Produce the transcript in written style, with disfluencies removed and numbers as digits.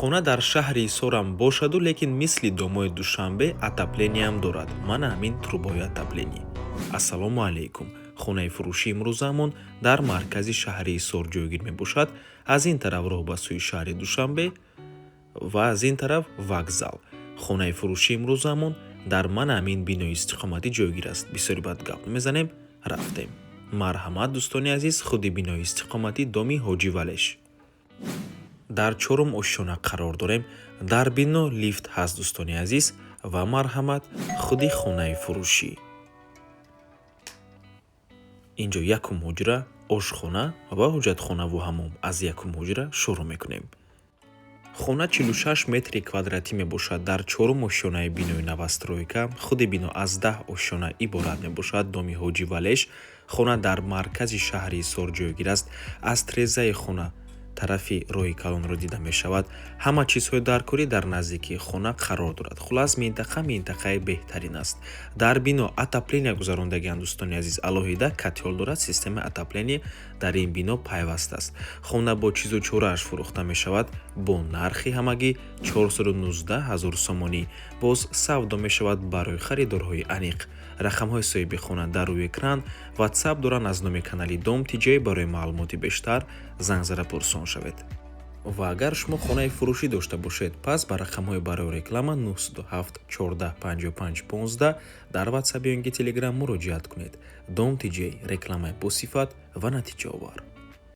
Хона дар шаҳри Ҳисорам бошаду, лекин мисли домои Душанбе отопление ам дорад. Мана ҳамин трубои отопление. Ассалому алайкум! Хонаи фурӯшии имрӯзаамон дар маркази шаҳри Ҳисор ҷойгир мебошад. Аз ин тараф роҳ ба сӯи шаҳри Душанбе ва аз ин тараф вокзал. Хонаи фурӯшии имрӯзаамон дар мана ҳамин бинои истиқоматӣ ҷойгир аст. Бисёри бад гап мезанем, рафтем. Марҳамат, дӯстони азиз, худи бинои истиқоматӣ, доми Ҳоҷи Валеш. Дар чорум ошёна қарор дорем. Дар бино лифт ҳаст, дӯстони азиз, ва марҳамат, худи хонаи фурӯшӣ. Инҷо якум ҳуҷра, ошхона ва ҳоҷатхонаву ҳаммом. Аз якум ҳуҷра шурӯъ мекунем. Хона 46 метри квадратӣ мебошад, дар чорум ошёнаи бинои новостройка. Худи бино аз 10 ошёна иборат мебошад. Доми Ҳоҷи Валеш. Хона дар маркази шаҳри Ҳисор ҷойгир аст. Аз трезаи хона тарафи роҳи калонро дида мешавад. Ҳама чизҳои даркорӣ дар наздикии хона қарор дорад. Хулас, минтақа минтақаи беҳтарин аст. Дар бино отопление гузарондагианд, дӯстони азиз, алоҳида котёл дорад, системаи отопление дар ин бино пайваст аст. Хона бо чизу чорааш фурӯхта мешавад бо нархи ҳамагӣ 419 ҳазор сомонӣ. Боз савдо мешавад барои харидорҳои аниқ. Рақамҳои соҳиби хона дар рӯи экран, Ватсап доранд. Аз номи канали Дом Тиҷай барои маълумоти бештар занг зада пурсон шавед. Ва агар шумо хонаи фурӯшӣ дошта бошед, пас ба рақамҳои барои реклама 907 14 55 15 дар Ватсап ё ин ки Телеграм муроҷиат кунед. Дом Тиҷей, рекламаи босифат ва натиҷаовар.